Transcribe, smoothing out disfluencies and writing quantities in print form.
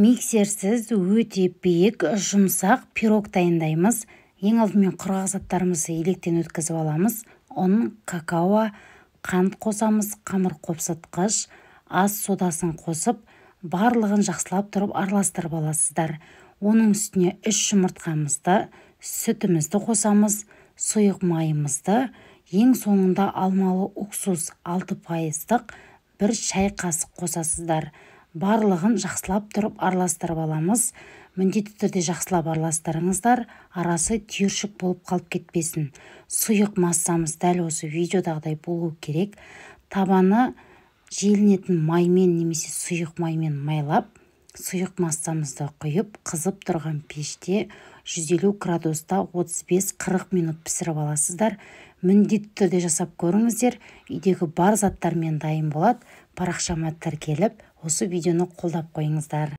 Миксерсіз өте биік, жұмсақ пирог дайындаймыз. Ең алдымен құрғақ заттарымызды електен өткізіп аламыз. Ұн, какао, қант қосамыз, қамыр қопсытқыш, ас содасын қосып, барлығын жақсылап тұрып араластырып аласыздар. Оның үстіне 3 жұмыртқамызды, сүтімізді қосамыз, сұйық майымызды, ең соңында алмалы уксус 6%-лық 1 шай қасық қосасыздар. Барлығын жақсылап тұрып араластырып аламыз. Міндетті түрде жақсылап араластырыңыздар, арасы түйіршік болып қалып кетпесін. Сұйық массамыз дәл осы видеодағыдай болу керек. Табаны желінетін маймен немесе сұйық маймен майлап, сұйық массамызды құйып, қызып тұрған пеште 150 градуста 35-40 минут пісіріп аласыздар. Міндетті түрде жасап көріңіздер. Үйдегі бар заттармен дайын болады. Парақшама тіркеліп, осы видеоны қолдап қойыңыздар.